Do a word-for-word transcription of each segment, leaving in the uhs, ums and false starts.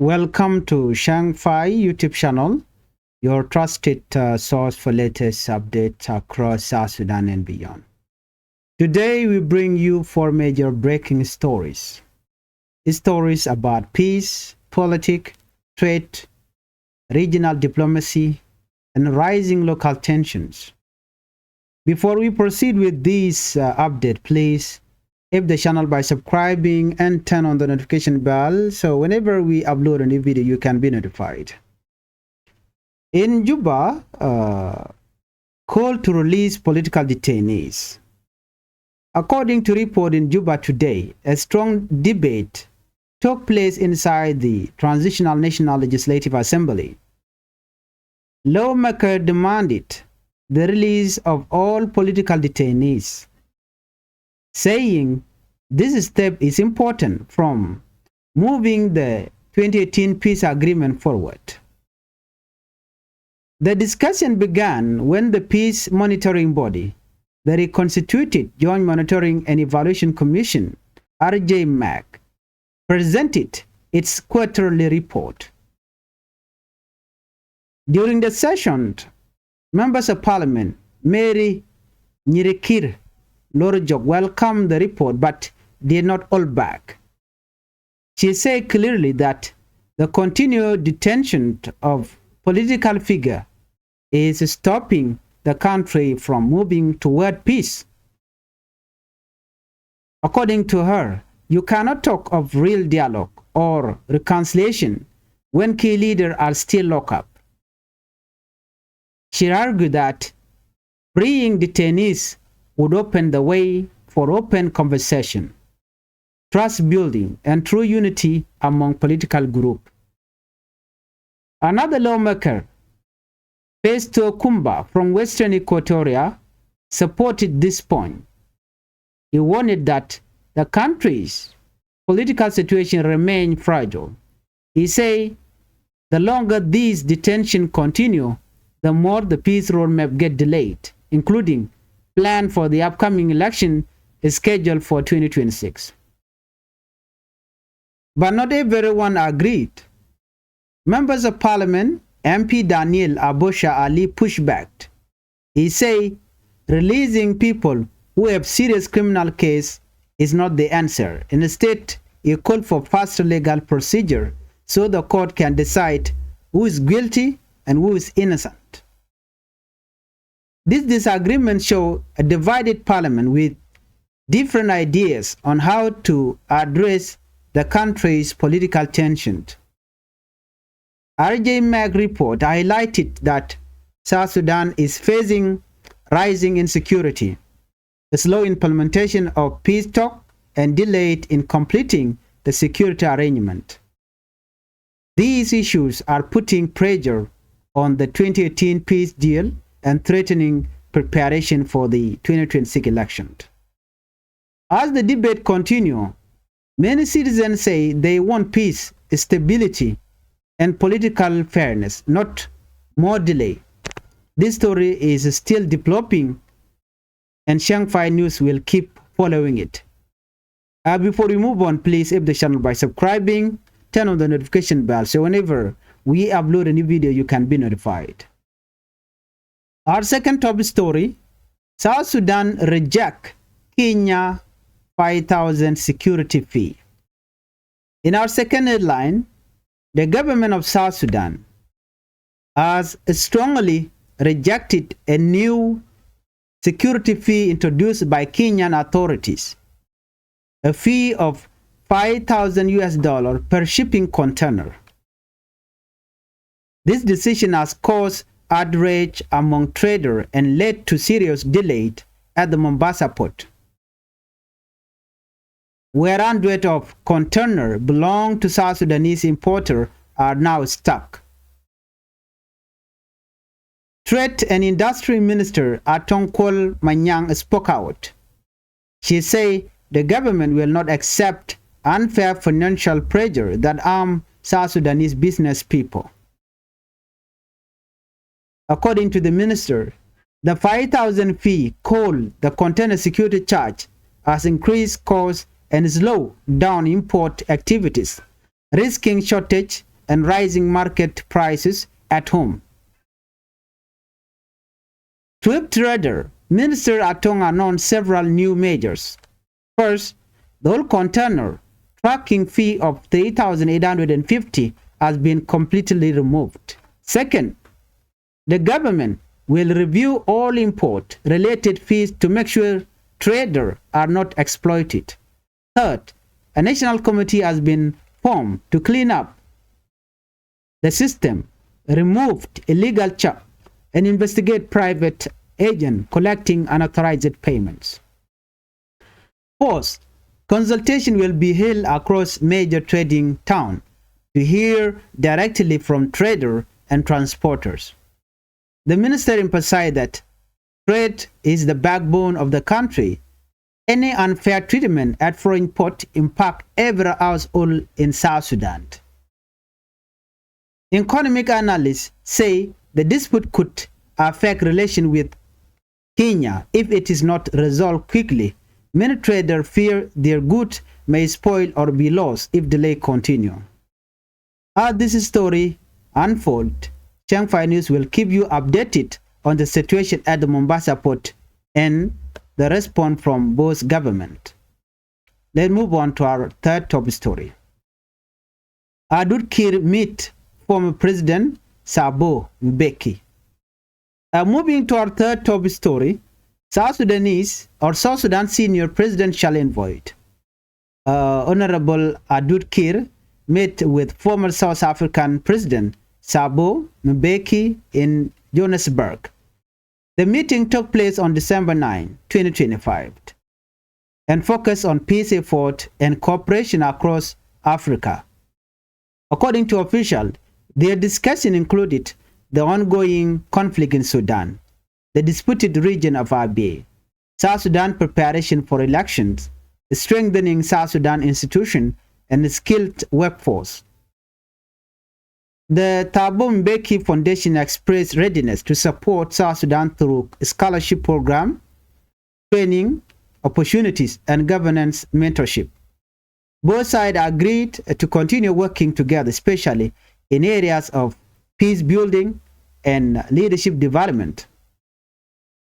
Welcome to Shangfai YouTube channel, your trusted uh, source for latest updates across South Sudan and beyond. Today we bring you four major breaking stories. Stories about peace, politics, trade, regional diplomacy, and rising local tensions. Before we proceed with this uh, update, please help the channel by subscribing and turn on the notification bell so whenever we upload a new video, you can be notified. In Juba, uh, call to release political detainees. According to report in Juba today, a strong debate took place inside the Transitional National Legislative Assembly. Lawmaker demanded the release of all political detainees, saying this step is important from moving the twenty eighteen peace agreement forward. The discussion began when the peace monitoring body, the reconstituted Joint Monitoring and Evaluation Commission, R J MAC, presented its quarterly report. During the session, members of parliament Mary Nyirikir Lorjok welcomed the report but did not hold back. She said clearly that the continued detention of political figure is stopping the country from moving toward peace. According to her, you cannot talk of real dialogue or reconciliation when key leaders are still locked up. She argued that freeing detainees would open the way for open conversation, trust building, and true unity among political groups. Another lawmaker, Festo Kumba from Western Equatoria, supported this point. He warned that the country's political situation remained fragile. He said the longer these detentions continue, the more the peace roadmap get delayed, including plan for the upcoming election scheduled for twenty twenty-six. But not everyone agreed. Members of Parliament, M P Daniel Abosha Ali pushed back. He said releasing people who have serious criminal case is not the answer. Instead, he called for faster legal procedure so the court can decide who is guilty and who is innocent. This disagreement show a divided parliament with different ideas on how to address the country's political tension. R J MAC report highlighted that South Sudan is facing rising insecurity, slow implementation of peace talk, and delayed in completing the security arrangement. These issues are putting pressure on the twenty eighteen peace deal and threatening preparation for the twenty twenty-six election. As the debate continue, many citizens say they want peace, stability, and political fairness, not more delay. This story is still developing, and Shangfai News will keep following it. Uh, before we move on, please help the channel by subscribing, turn on the notification bell, so whenever we upload a new video, you can be notified. Our second top story, South Sudan reject Kenya five thousand security fee. In our second headline, the government of South Sudan has strongly rejected a new security fee introduced by Kenyan authorities, a fee of five thousand U S dollar per shipping container. This decision has caused outrage among traders and led to serious delay at the Mombasa port, where hundreds of containers belong to South Sudanese importers are now stuck. Trade and Industry Minister Atong Kuol Manyang spoke out. She said the government will not accept unfair financial pressure that harm South Sudanese business people. According to the minister, the five thousand fee called the container security charge has increased costs and slowed down import activities, risking shortage and rising market prices at home. To help trader, Minister Atong announced several new measures. First, the old container tracking fee of three thousand eight hundred and fifty has been completely removed. Second, the government will review all import-related fees to make sure traders are not exploited. Third, a national committee has been formed to clean up the system, removed illegal chap, and investigate private agent collecting unauthorized payments. Fourth, consultation will be held across major trading town to hear directly from trader and transporters. The minister emphasized that trade is the backbone of the country. Any unfair treatment at foreign port impact every household in South Sudan. Economic analysts say the dispute could affect relation with Kenya if it is not resolved quickly. Many traders fear their goods may spoil or be lost if delay continue. As this story unfold, Changfai News will keep you updated on the situation at the Mombasa port and the response from both government. Let's move on to our third top story. Adut Kiir meet former President Thabo Mbeki. Uh, moving to our third top story, South Sudanese or South Sudan senior presidential envoy, uh, Honorable Adut Kiir met with former South African President Thabo Mbeki in Johannesburg. The meeting took place on December ninth, twenty twenty-five, and focused on peace effort and cooperation across Africa. According to official, their discussion included the ongoing conflict in Sudan, the disputed region of Abyei, South Sudan preparation for elections, strengthening South Sudan institution and skilled workforce. The Thabo Mbeki Foundation expressed readiness to support South Sudan through scholarship program, training opportunities, and governance mentorship. Both sides agreed to continue working together, especially in areas of peace building and leadership development.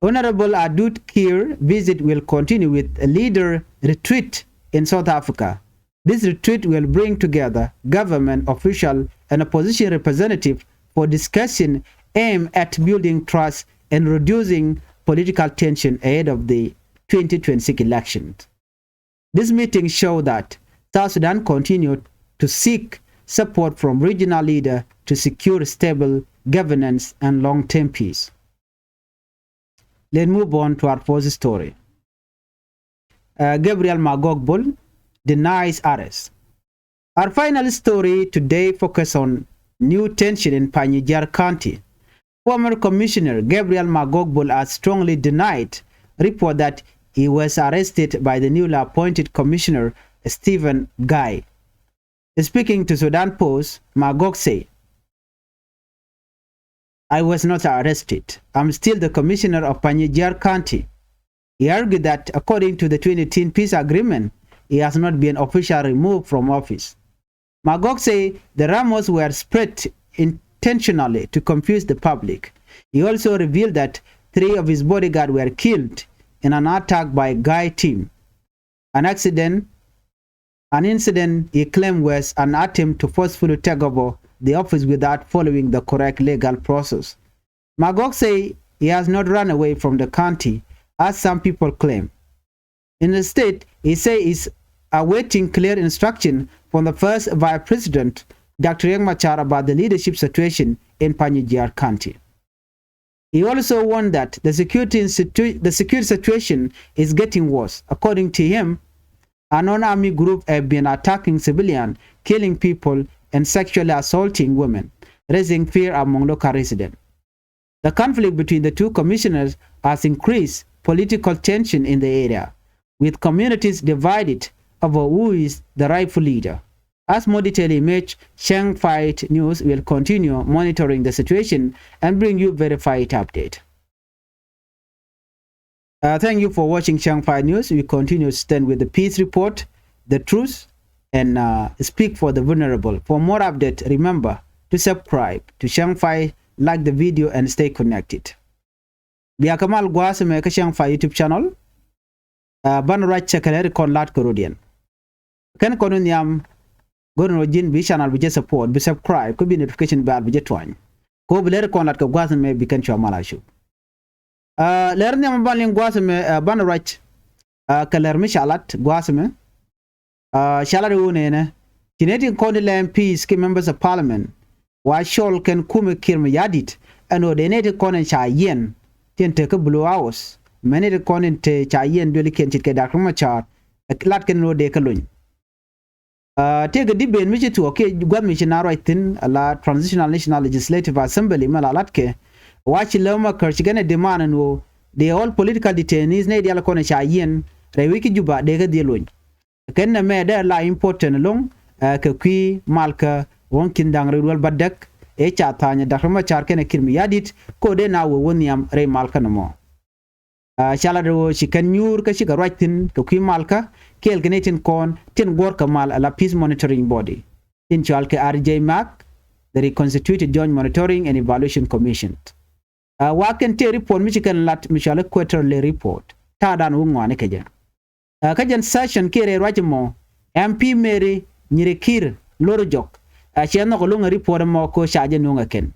Honorable Adut Kiir visit will continue with a leader retreat in South Africa. This retreat will bring together government official and opposition representative for discussion aimed at building trust and reducing political tension ahead of the twenty twenty-six elections. This meeting showed that South Sudan continued to seek support from regional leader to secure stable governance and long-term peace. Let's move on to our fourth story. Uh, Gabriel Magog Bol denies arrest. Our final story today focus on new tension in Panyijar County. Former Commissioner Gabriel Magog Bol has strongly denied report that he was arrested by the newly appointed Commissioner Stephen Gai. Speaking to Sudan Post, Magog say, "I was not arrested. I'm still the commissioner of Panyijar County." He argued that according to the twenty eighteen peace agreement, he has not been officially removed from office. Magog say the rumors were spread intentionally to confuse the public. He also revealed that three of his bodyguards were killed in an attack by Gai team. An accident, an incident he claimed was an attempt to forcefully take over the office without following the correct legal process. Magog say he has not run away from the county, as some people claim. Instead, he say he's awaiting clear instruction from the first vice president, Doctor Riek Machar, about the leadership situation in Panyijar County. He also warned that the security institu-, the security situation is getting worse. According to him, unknown army group have been attacking civilian, killing people, and sexually assaulting women, raising fear among local residents. The conflict between the two commissioners has increased political tension in the area, with communities divided over who is the rightful leader. As more detail emerge, Changfai News will continue monitoring the situation and bring you verified update. Uh, thank you for watching Changfai News. We continue to stand with the peace report, the truth, and uh, speak for the vulnerable. For more update, remember to subscribe to Changfai, like the video and stay connected. Bia kɛ mal gua̱a̱th mɛ kä Changfai YouTube channel. Uh, ban ruac cɛ kɛ lɛri kɔn lat kɛ rodiɛn. Kɛn kɔn in nhiam go̱r in rɔ ji̱n bi channel bi jɛ support, bi subscribe, kä bi notification bell bi jɛ tuany. Kɛ ɣöö bi lɛri kɔn lat kɛ gua̱a̱th mɛ bi kɛn cua mal a cuk. Uh, lɛr nhiam ban liŋ gua̱a̱th mɛ, uh, ban ruac, uh, kɛ lɛr mi ca lat gua̱a̱th mɛ. Uh, ca lat ɣöö nɛnɛ ci nɛ tin kɔn ti lɛ M Ps ki members of parliament wa cɔl kɛn kumɛ Kiir Mayardit ɛn ɣöö dee nɛ tin kɔn in ca yiɛn tin tekä Blue House, mɛ nɛ tin kɔn in te ca yiɛn duëlikiɛn ce̱tkɛ Doctor Machar, lat kɛn ɣöö dee kä lony. Uh, tëëkɛ debate mi ci tuɔɔk kiɛ gua̱th mi ci na ruac thi̱n ala Transitional National Legislative Assembly mɛ la latkɛ wa ci Leo Maker ci kɛn ɛ demand ɛn ɣöö dee all political detainees nɛ dial kɔn ca yiɛn rɛy wec kä Juba dee kä dhil lony. Kɛn nɛ mɛ dee la important lo̱ŋ, uh, kɛ kui̱ malkä ɣɔ̱ŋ ki̱n da̱ŋ rɛy duel bädäk ëë ca tha̱a̱ny Doctor Machar kɛnɛ Kiir Mayardit kɛ ɣöö dee na wee wä nhiam rɛy malkä nɔmɔ. Uh, ca lat ɣöö ci kɛn nyuur kä cikɛ ruac thi̱n kɛ kui̱ malkä kɛɛl kɛ nɛy tin kɔn tin guɔ̱rkɛ mal ala peace monitoring body tin cɔal kɛ R J MAC, the Reconstituted Joint Monitoring and Evaluation Commission. Uh, wa kɛn tëë report mi ci kɛn lat mi cɔal i̱ quarterly report ta̱a̱dan wä ŋɔaani kɛ jɛ. Uh, kä jɛn session kiɛ rɛy ruac ɛmɔ M P Mary Nyirikir Lorjok, uh, ciɛ nhɔk lo̱ŋ ɛ report ɛmɔ kɛ ɣöö ca jɛ nuŋ ɛ kɛn.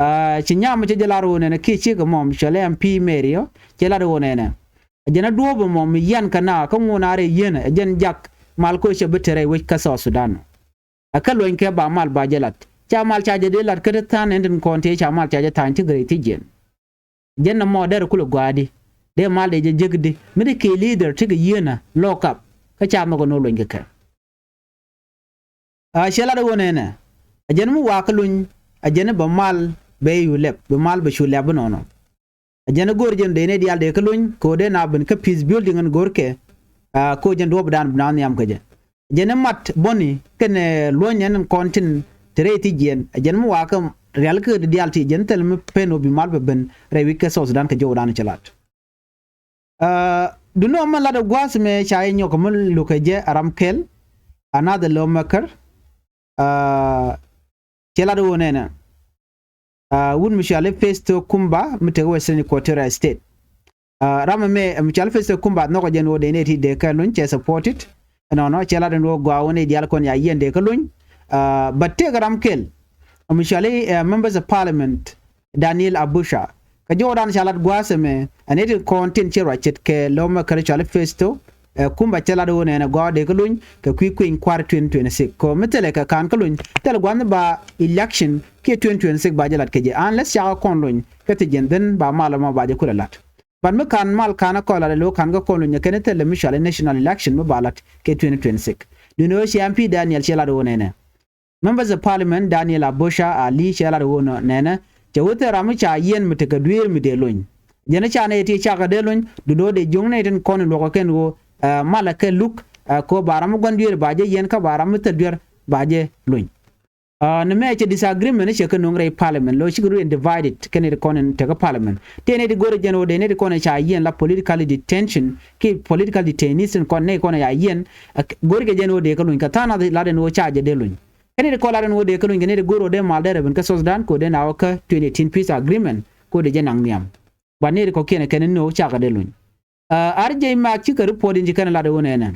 Uh, ci nyam cɛ jɛ lar ɣöö nɛnɛ kiɛ ciek ɛmɔ mi cɔl M P Mary ɔ cɛ lar ɣöö nɛnɛ ɛ jɛn ɛ duɔ̱ɔ̱p ɛmɔ mi yian kɛ na kä ŋun a rɛy yienɛ ɛ jɛn jak mal kɛ ɣöö cɛ bi te rɛy wec kä South Sudan. Ɛ kä luɔ̱nykɛ ba mal ba jɛ lat ca mal ca jɛ dee lat kä ti tha̱a̱n ɛn tin kɔn tëë ca mal ca jɛ tha̱a̱ny ti gɛ rɛy ti jiɛn. Jɛn nɔmɔ derɛ kulɛ gua̱a̱di dee mal dee jɛ jek di mi ti kɛ leader ti kɛ yienɛ lock up kä ca nhɔk ɛn ɣöö luɔ̱nykɛ kɛ. A cɛ lat ɣöö nɛnɛ a jɛn mi wakä luny a jɛn bɛ mal bɛ yu lɛp bɛ mal bɛ cu lɛp bi nɔnɔ. A jɛn go̱o̱r jɛn dee ni diaal dee kä luny kɛ ɣöö dee na ben kä peace building ɛn go̱o̱r kɛ. A kɛ ɣöö jɛn duɔ̱ɔ̱pdan bi na nhiam kä jɛ. A jɛn mat bäni kɛnɛ luɔ̱ny ɛn kɔn tin te rɛy ti jiɛn a jɛn mi wakä rial kä di diaal ti jɛn thil mi pen ɣöö bi mal bɛ ben rɛy wi̱c kɛ South Sudan kɛ jɔwdan cɛ lat. Uh, duno mɛ lat ɛ gua̱a̱th mɛ ca yɛ nyɔk mɛ lukɛ jɛ a ram kɛl another lawmaker. Uh, cɛ lat ɛ wä nɛnɛ. Uh, wut mi cɔal i̱ Festo Kumba mi tekɛ Western Equatoria State. Uh, ram ɛmɛ mi cɔal i̱ Festo Kumba nhɔkɛ jɛn wä dee nɛ ti dee kɛ luny cɛ supported. Ɛnɔnɔ cɛ lat ɛn wä gɔaa wä nɛ diaal kɔn ya yiɛn dee kä luny. Uh, but tëëkɛ ram kɛl mi cɔal i̱, uh, members of parliament Daniel Abusha. Kɛ jɔwdan ca lat gua̱a̱th ɛmɛ ɛ nɛy tin kɔn tin ci ruac ce̱tkɛ lɔmɛ kärɛ cɔal i̱ Festo, ɛ, Kumba cɛ lat ɣöö nɛnɛ gɔaa dee kä luny kɛ kui̱ kui̱ny kua̱r twenty twenty-six. Kɛ ɣöö mi thilɛ kɛ ka̱n kä luny thilɛ gua̱a̱th ni ba election kiɛ twenty twenty-six ba jɛ lat kɛ jɛ unless cakɛ kɔn luny kä thi jiɛn dhän ba mal ɛmɔ ba jɛ kulɛ lat. But mi ka̱n mal ka̱n ɛ kɔn lat ɛ lo̱o̱ ka̱n kä kɔn luny ɛ kɛn thilɛ mi cɔal i̱ national election mi ba lat kɛ twenty twenty-six. Duundɛ ɣöö ci M P Daniel cɛ lat ɣöö nɛnɛ Members of Parliament Daniel Abosha Ali cɛ lat ɣöö nɔ nɛnɛ cɛ wä thil ram mi ca yiɛn mi tekɛ dueer mi dee lony. Jɛn ca nɛy ti cakɛ dee lony duundɛ ɣöö dee juŋ nɛy tin kɔn in luɔkɛ kɛn ɣöö, ɛ, malɛ kɛ luk, ɛ, kɛ ɣöö ba ram mi gua̱n dueer ba jɛ yiɛn kä ba ram mi thil duer ba jɛ lony. Ɛ, ni mɛ cɛ disagreement ni cɛ kɛ no̱o̱ŋ rɛy parliament lo̱ cikɛ rut in divided kɛn nɛy ti kɔn in tekä parliament. Tëë nɛy ti go̱rɛ jɛn ɣöö dee nɛy ti kɔn in ca yiɛn la political detention ki political detainees in kɔn nɛy kɔn in ca yiɛn, ɛ, go̱rɛ kɛ jɛn ɣöö dee kä lony kɛ tha̱a̱ŋ nath lat in ɣöö ca jɛ dee lony. Kɛn nɛy ti kɔn lat ɛn ɣöö dee kä luny kɛn nɛy ti go̱r ɣöö dee mal dee rɛ ben kä South Sudan kɛ ɣöö dee na wä kä twenty eighteen peace agreement kɛ ɣöö dee jɛ naŋ nhiam. But nɛy ti kɔ̱kiɛn ɛ kɛn ni nöö cakɛ dee luny. Ɛ, R J Mac cikɛ report in ci kɛn lat ɣöö nɛnɛ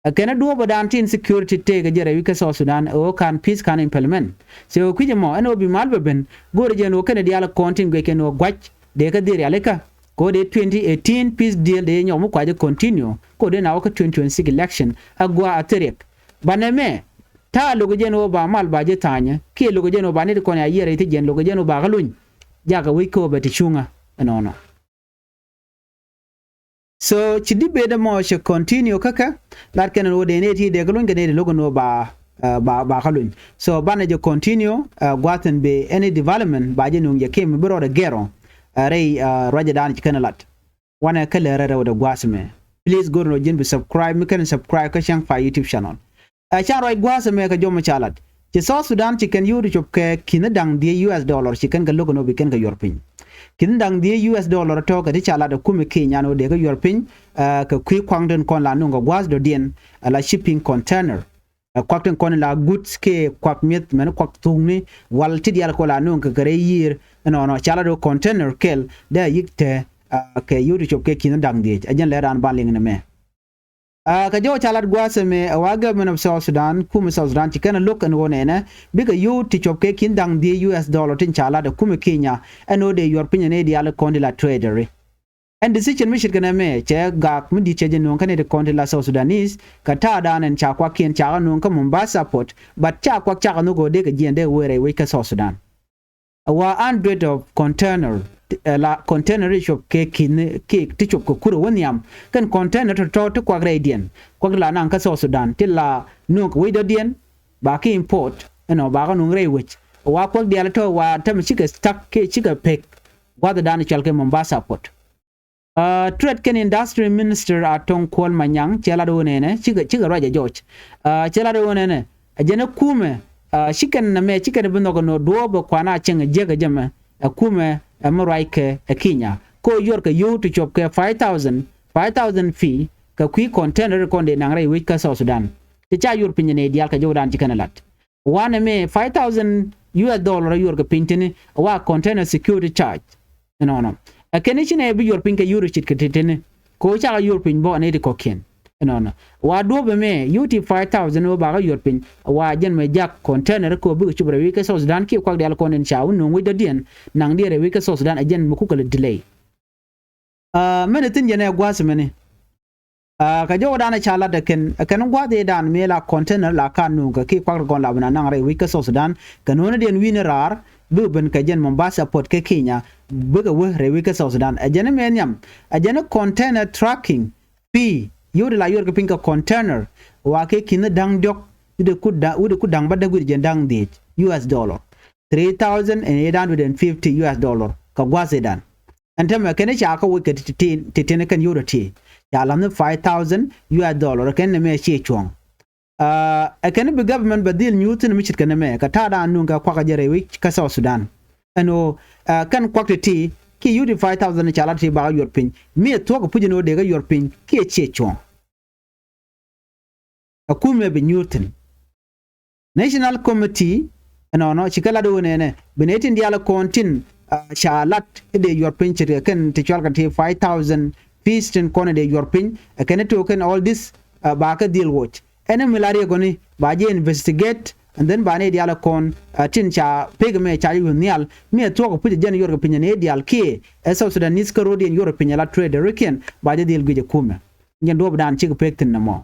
ɛ kɛn duɔ̱ɔ̱pädan ti insecurity tëëkɛ jɛ rɛy wi̱c kä South Sudan ɛ ɣöö ka̱n peace ka̱n implement. So kui̱c ɛmɔ ɛn ɣöö bi mal bɛ ben go̱o̱rɛ jɛ ɛn ɣöö kɛn diaal ɛ kɔn tin guic kɛn ɣöö gua̱c dee kä dhil rialikä kɛ ɣöö dee twenty eighteen peace deal dee nyɔk mi kuacä continue kɛ ɣöö dee na wä kä twenty twenty-six election. Ɛ gua̱a̱ a thiriɛk. Banɛ mɛ ta̱a̱ lo̱kɛ jɛn ɣöö ba mal ba jɛ tha̱a̱nyä kiɛ lo̱kɛ jɛn ɣöö ba nɛy ti kɔn ya yiɛr rɛy ti jiɛn lo̱kɛ jɛn ɣöö ba kä luny. Jakɛ wec kä ɣöö bɛ ti cuŋä ɛnɔnɔ. So ci debate ɛmɔ cɛ continue kä kɛ lat kɛn ɣöö dee nɛy ti dee kä luny kɛ nɛy ti lo̱kɛ ni ɣöö ba, ɛ, ba, ba kä luny. So banɛ jɛ continue, ɛ, gua̱thin bi any development ba jɛ nuŋ jɛ kim bi rɔɔdɛ gɛr ɔ, ɛ, rɛy, ɛ, ruacɛ dan ci kɛn lat. Wanɛ kä lɛ rɛw rɛw dɛ gua̱a̱th mɛ. Please go̱r nɔ ji̱n bi subscribe mi kɛn subscribe kä Changfai YouTube channel. Ɛ can ruac gua̱a̱th mɛ kɛ jɔm ca lat. Ci South Sudan ci kɛn yio̱w ti cop kɛ ki̱n da̱ŋ dhieec U S dollar ci kɛn kɛ lo̱k ɛn ɣöö bi kɛn kɛ yuɔr piny. Ki̱n da̱ŋ dhieec U S dollar tɔ̱ kɛ ti ca lat ɛ kumɛ Kenya ɛn ɣöö dee kɛ yuɔr piny, ɛ, kɛ kui̱ kuaŋ tin kɔn la nuŋ kɛ gua̱a̱th dɔ̱diɛn, ɛ la shipping container. Ɛ, kuak tin kɔn la goods kiɛ kuak mi̱eth mɛn kuak thukni wal ti diaal kɔ la nuŋ kɛ kɛ rɛy yiër. Ɛnɔnɔ ca la do̱ container kɛl dee a yi̱k te, ɛ, kɛ yio̱w ti cop kɛ ki̱n da̱ŋ dhiec. Ɛ jɛn lɛ raan ban liŋ ni mɛ. Ɛ, kɛ jɔw ca lat gua̱a̱th ɛmɛ ɛ wa government of South Sudan, kumɛ South Sudan ci kɛn a lo̱k ɛn ɣöö nɛnɛ bikɛ yio̱w ti cop kɛ ki̱n da̱ŋ dhiec U S dollar tin ca lat ɛ kumɛ Kenya. Ɛn ɣöö dee yuɔr piny ɛn ëë diaal kɔn ti la trader. Ɛn decision mi ce̱tkɛ nɛmɛ cɛ gak mi di̱t cɛ jɛ nööŋ kä nɛy ti kɔn ti la South Sudanese kɛ ta̱a̱dan ɛn ca kuakiɛn cakɛ nööŋ kä Mombasa port, but ca kuak cakɛ nhök ɣöö dee kɛ jiɛn dee wee rɛy wec kä South Sudan. A wa hundred of container, ɛ, la container ti cop kɛ ki̱n, kɛ ti cop kɛ kurɛ wä nhiam kɛn container tɔ̱tɔ̱ ti kuak rɛydiɛn kuak ti la naŋ kä South Sudan ti la nööŋ kɛ wec dɔ̱diɛn ba ki import ɛnɔ ba kɛ nööŋ rɛy wec. A wa kuak diaal tɔ̱ wa tämɛ cikɛ stuck kiɛ cikɛ pek gua̱thdan cual kɛ Mombasa port. Ɛ, Trade kɛnɛ Industry Minister Atong Kuol Manyang cɛ lat ɣöö nɛnɛ cikɛ, cikɛ ruac ɛ jɔc. Ɛ, cɛ lat ɣöö nɛnɛ ɛ jɛn ɛ kumɛ, ɛ, cikɛn nɛmɛ cikɛn bi nhɔk ɛn ɣöö duɔ̱ɔ̱p ɛ kuan a cieŋ ɛ jiäk ɛ jɛ mɛ ɛ kumɛ ɛ mi ruac kɛ ɛ Kenya. Kɛ ɣöö yuɔr kɛ yio̱w ti cop kɛ five thousand, five thousand fee kɛ kui̱ container kɔn dee naŋ rɛy wec kä South Sudan. Ti ca yuɔr piny nɛy diaal kɛ jɔwdan ci kɛn ɛ lat. Wanɛ mi five thousand U S dollar a yuɔr kɛ piny tini a wa container security charge. Ɛnɔnɔ ɛ kɛn i̱ ci nɛ bi yuɔr piny kɛ yio̱w ti ce̱tkɛ ti tini kɛ ɣöö cakɛ yuɔr piny bä ɛ nɛy ti kɔ̱kiɛn. Ɛnɔnɔ wa duɔ̱ɔ̱p ɛmɛ yio̱w ti five thousand ɣöö bakɛ yuɔr piny a wa jɛn mɛ jak container kɛ ɣöö bikɛ cop rɛy wec kä South Sudan kiɛ kuak diaal kɔn in ca wä nööŋ wecdädiɛn naŋ diɛɛr rɛy wec kä South Sudan ɛ jɛn mi kukɛ lɛ delay. Ɛ, mɛn ɛ thi̱n jɛn ɛ gua̱a̱th mɛni. Ɛ, kɛ jɔwdan ɛ ca lat ɛ kɛn, ɛ kɛn gua̱a̱th ëëdan mëë la container la ka nuŋ kɛ ki kuak rɛ gɔn la bi na naŋ rɛy wec kä South Sudan kɛ nuɔ̱ɔ̱nidiɛn wi̱i̱ni raar bi ben kɛ jɛn Mombasa port kɛ Kenya bikɛ wä rɛy wec kä South Sudan. Ɛ jɛn ɛ mëë nhiam ɛ jɛn ɛ container trucking fee yio̱w ti la yuɔr kɛ piny kɛ container wa kɛ ki̱n da̱ŋ diɔ̱k wi̱cdɛ ku da̱ŋ, wi̱cdɛ ku da̱ŋ bädäk wi̱cdɛ jɛn da̱ŋ dhiec U S dollar. Three thousand and eight hundred and fifty U S dollar kɛ gua̱a̱th ëëdan. Ɛn täämɛ kɛn i̱ ca kä wec kɛ ti, ti, ti, ti tin kɛn yio̱w dɔ̱ ti ca la̱th ni five thousand U S dollar kɛn nɛmɛ ciɛ cuɔ̱ŋ. Ɛ, ɛ kɛn i̱ bi government bɛ dhil nyuuth thi̱n mi ce̱tkɛ nɛmɛ kɛ ta̱a̱dan nuŋ kɛ kuakä jɛ rɛy wec kä South Sudan. Ɛn ɣöö, ɛ, kɛn kuak ti ti kiɛ yio̱w ti five thousand ca lat ti bakɛ yuɔr piny mi ɛ thuɔ̱k ɛ puc ɛn ɣöö dee kɛ yuɔr piny kiɛ ciɛ cuɔ̱ŋ. Ɛ kumɛ bi nyuur thi̱n. National Committee ɛnɔnɔ ci kɛ lat ɣöö nɛnɛ bi nɛy tin diaal kɔn tin, ɛ, ca lat i̱ dee yuɔr piny ce̱tkɛ kɛn ti cual kɛ ti five thousand fees tin kɔn i̱ dee yuɔr piny ɛ kɛn i̱ to̱o̱k kɛn all this, ɛ, ba kɛ dhil woc. Ɛn i̱ mi la riɛk ɣöni ba jɛ investigate and then ba nɛy diaal kɔn, ɛ, tin ca pek mɛ ca jɛ wi̱i̱ nhial mi ɛ thuɔ̱k ɛ puc ɛ jɛn yuɔr kɛ piny ɛ nɛy diaal kiɛ ɛ South Sudanese kä ro̱diɛn yuɔr ɛ piny ɛ la trade rikiɛn ba jɛ dhil guic ɛ kumɛ. Jɛn duɔ̱ɔ̱pdan cikɛ pek thi̱n nɔmɔ.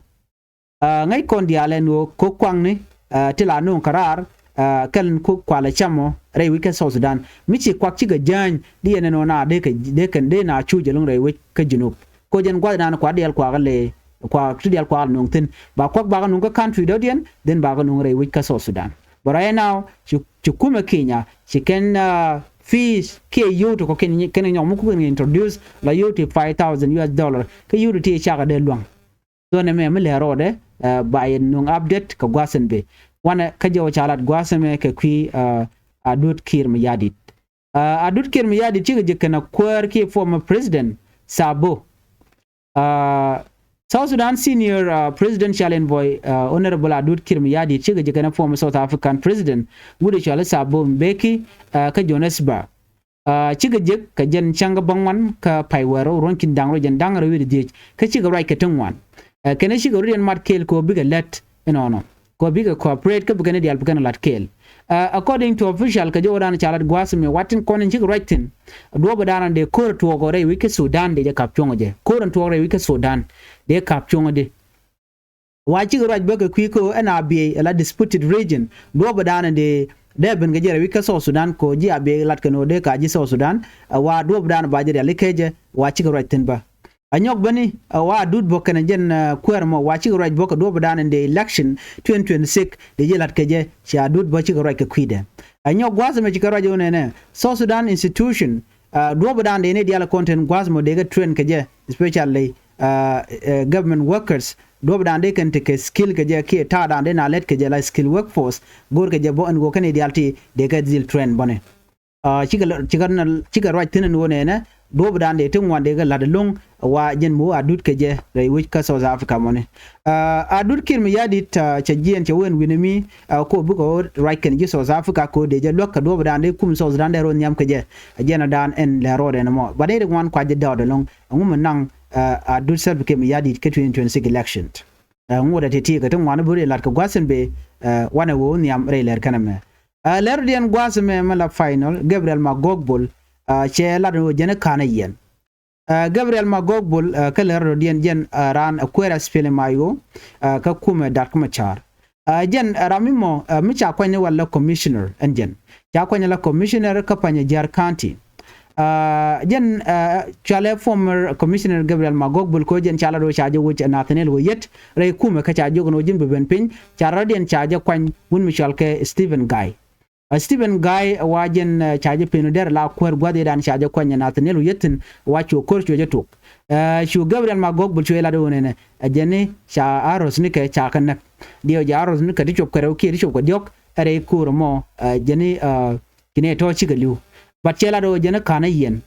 Ɛ, ŋäc kɔn diaal ɛn ɣöö ko̱k kuaŋni, ɛ, ti la no̱o̱ŋ kɛ raar, ɛ, kɛl in ko̱k kualɛ camɔ rɛy wec kä South Sudan mi ci kuak cikɛ jääny di ɛn ɛn ɣöö na dee kɛ, dee kɛn dee na cuc ɛlɔ̱ŋ rɛy wec kä Junub. Ko̱ jɛn gua̱thdan kuak diaal kuak lɛ kuak ti diaal kuak no̱o̱ŋ thi̱n ba kuak bakɛ no̱o̱ŋ kä country dɔ̱diɛn then bakɛ no̱o̱ŋ rɛy wec kä South Sudan. But right now ci, ci kumɛ Kenya ci kɛn, ɛ, fees kiɛ yio̱w ti kɔ kɛn, kɛn nyɔk mi kukɛn introduce la yio̱w ti five thousand U S dollar kä yio̱w ti ti cakɛ dee lua̱ŋ. Dhɔnɛ mɛ mi lɛ rɔɔdɛ, ɛ, ba yɛ nuŋ update kɛ gua̱a̱th in bi wanɛ kä jɛ wä ca lat gua̱a̱th in mɛ kɛ kui̱, ɛ, Adut Kiir Mayardit. Ɛ, Adut Kiir Mayardit cikɛ jɛ kɛn a kuäär kiɛ former president Sabo. Ɛ, South Sudan senior, ɛ, presidential envoy, ɛ, Honorable Adut Kiir Mayardit cikɛ jɛ kɛn a former South African president wut ɛ cɔal i̱ Sabo Mbeki, ɛ, kä Johannesburg. Ɛ, cikɛ jek kɛ jɛn cäŋ kä bäŋuan kä pay wäl rɛw ruɔ̱n ki̱n da̱ŋ rɛw jɛn da̱ŋ rɛw wi̱cdɛ dhiec kä cikɛ ruac kɛ ti ŋuan. Ɛ, kɛn cikɛ rut yɛn mat kɛɛl kɛ ɣöö bikɛ lät inɔnɔ kɛ ɣöö bikɛ cooperate kä bikɛn i̱ diaal bikɛn lat kɛɛl. Ɛ, according to official kɛ jɔwdan ca lat gua̱a̱th mi wat tin kɔn in cikɛ ruac thi̱n. Duɔ̱ɔ̱pdan dee ko̱r tuɔɔk ɔ rɛy wec kä Sudan dee jɛ kap cuɔ̱ŋ jɛ. Ko̱r in tuɔɔk rɛy wec kä Sudan dee kap cuɔ̱ŋ jɛ. Wa cikɛ ruac bä kɛ kui̱ kä ɛn Abyei ɛ la disputed region. Duɔ̱ɔ̱pdan dee, dee ben kɛ jɛ rɛy wec kä South Sudan kɛ ɣöö ji̱ Abyei lat kɛn ɣöö dee ka ji̱ South Sudan. Ɛ wa duɔ̱ɔ̱pdan ba jɛ riali kecɛ wa cikɛ ruac thi̱n bä. Ɛ nyɔk bäni, ɛ wa Adut bä kɛnɛ jɛn, ɛ, kuäär mɔ wa cikɛ ruac bä kɛ duɔ̱ɔ̱pdan dee election twenty twenty-six dee ji̱ lat kɛ jɛ ci Adut bä cikɛ ruac kɛ kui̱dɛ. Ɛ nyɔk gua̱a̱th ɛmɛ cikɛ ruac ɣöö nɛnɛ South Sudan institution, ɛ, duɔ̱ɔ̱pdan dee ni diaal kɔn tin gua̱a̱th mɔ dee kɛ train kɛ jɛ, especially ɛ, ɛ, government workers, duɔ̱ɔ̱pdan dee kɛn tekɛ skill kɛ jɛ kiɛ ta̱a̱dan dee na lɛt kɛ jɛ la skill workforce, go̱o̱r kɛ jɛ bä ɛn ɣöö kɛn i̱ diaal ti dee kɛ dhil train bäni. Ɛ, cikɛ lɛ, cikɛ nɛ, cikɛ ruac thi̱n ɛn ɣöö nɛnɛ, duɔ̱ɔ̱pdan dee ti ŋuan dee kɛ la̱t ɛlɔ̱ŋ, wa jɛn mi wä Adut kɛ jɛ rɛy wec kä South Africa mɔni. Aa, Adut Kiir Mayardit, aa, cɛ jiɛn cɛ wä ɛn wi̱nɛ mi, aa, ko bikɛ wä ruac kɛn ji̱ South Africa ko dee jɛ luäk kɛ duɔ̱ɔ̱pdan dee kum South Sudan dee rɔ nhiam kɛ jɛ. Ɛ jɛn ɛ dan ɛn lɛ rɔɔdɛ ni mɔ. Ba dee ri ŋuan kua jɛ dɔɔdɛ ɛlɔ̱ŋ. Ɛŋu mi naŋ, aa, Adut Salva Kiir Mayardit kä twenty twenty-six election. Ɛ, ŋuɔ̱t ɛ ti̱ti̱ kɛ ti ŋuani bi ri lat kɛ gua̱th in bee, ɛ, wanɛ wee wä nhiam rɛy lɛr kɛn ɛmɛ. Ɛ, lɛr diɛn gua̱th ɛmɛ mɛ la final, Gabriel Magog Bol, ɛ, cɛ lat wä jɛn ɛ ka̱n ɛ yɛn. Ɛ, Gabriel Magog Bol, ɛ, kä lɛr diɛn jɛn, ɛ, raan ɛ kuɛɛr ɛ spelɛ may ɣöö, ɛ, kä kumɛ dat kä mɛ ca̱r. Ɛ, jɛn, ɛ, ram mi mɔ, ɛ, mi ca kuany ni wal la commissioner ɛn jɛn. Ca kuany la commissioner kä Panyijiar County. Aa, jɛn, aa, cualɛ former commissioner Gabriel Magog Bol ko jɛn ca la do ca jɛ woc Nathaniel Oyet rɛy kumɛ kä ca jok ni wä ji̱n bɛ ben piny ca rɔ̱diɛn ca jɛ kuany wun mi cual kɛ Stephen Gai. Aa, Stephen Gai wa jɛn, aa, ca jɛ pen dɛr la kuäär gua̱dhidan ca jɛ kuany Nathaniel Oyet thin wa cu ko̱r cu jɛ tok. Aa, cu Gabriel Magog Bol cu jɛ lat wä nɛnɛ ɛ jɛn ni ca arɔs ni kɛ ca kɛ näk. Diɛw jɛ arɔs ni kɛ ti cop kɛ rɛw kiɛ ti cop kɛ diɔ̱k ɛ rɛy ko̱r mɔ, aa, jɛn ni, aa, kinɛ tɔ̱ cikɛ li̱w. But cɛ lat ɣöö jɛn ɛ ka̱n ɛ yɛn.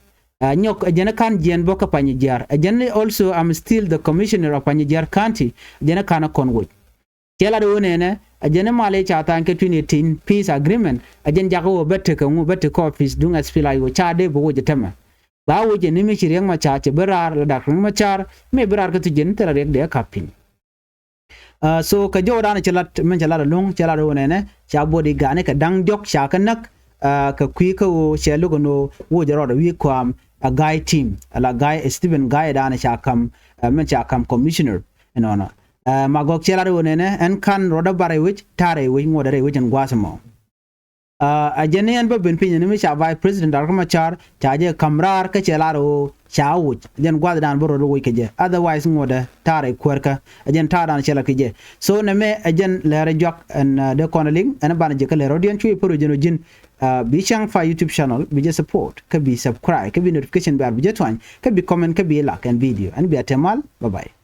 Ɛ nyɔk ɛ jɛn ɛ ka̱n jiɛn bä kä Panyijiar. Ɛ jɛn also, I'm still the commissioner of Panyijiar County. Ɛ jɛn ɛ ka̱n ɛ kɔn woc. Cɛ lat ɣöö nɛnɛ ɛ jɛn ɛ mal ɛ ca tha̱a̱ny kɛ twenty eighteen peace agreement. Ɛ jɛn jakä ɣöö bä tekɛ ŋu bä tekɛ office duŋ SPLA-IO ca dee bä woc ɛ tämɛ. Ba woc ɛ ni mi ci Riɛk Macar cɛ bi raar la dak Riɛk Macar mi bi raar kä thi̱c jɛn thilɛ Riɛk dee ɛ ka̱p piny. Aa, so kɛ jɔwdan cɛ lat, min cɛ lat ɛlɔ̱ŋ, cɛ lat ɣöö nɛnɛ ca body gani kɛ da̱ŋ diɔ̱k ca kɛ näk, aa, kɛ kui̱ kä ɣöö cɛ lo̱k ɛn ɣöö woc rɔɔdɛ wi̱i̱ kɔam ɛ Gai team, ala Gai, Stephen Gai dan ca ka̱m, aa, min ca ka̱m commissioner ɛnɔnɔ. Aa, Magog cɛ lat ɣöö nɛnɛ ɛn ka̱n rɔɔdɛ bar rɛy wec, ta̱a̱ rɛy wec, ŋuɔ̱t rɛy wec ɛn gua̱a̱th ɛmɔ. Aa, ɛ jɛn ni ɛn bä ben piny ɛn mi ca Vice President Doctor Machar ca jɛ ka̱m raar kä cɛ lar ɣöö ca woc. Ɛ jɛn gua̱thdan bä rɔɔdɛ woc kɛ jɛ. Otherwise ŋuɔ̱tdɛ ta̱a̱ rɛy kuäärkä. Ɛ jɛn ta̱a̱dan cɛ lat kɛ jɛ. So nɛmɛ ɛ jɛn lɛr ɛ juak ɛn, aa, dee kɔn ɛ liŋ ɛn banɛ jɛ kä lɛr rɔ̱diɛn cuɛ pär ɔ jɛn ɔ ji̱n. Aa, bi cäŋ pa YouTube channel bi jɛ support kä bi subscribe kä bi notification bell bi jɛ tuany kä bi comment kä bi like ɛn video. Ɛn bia te mal. Bye bye.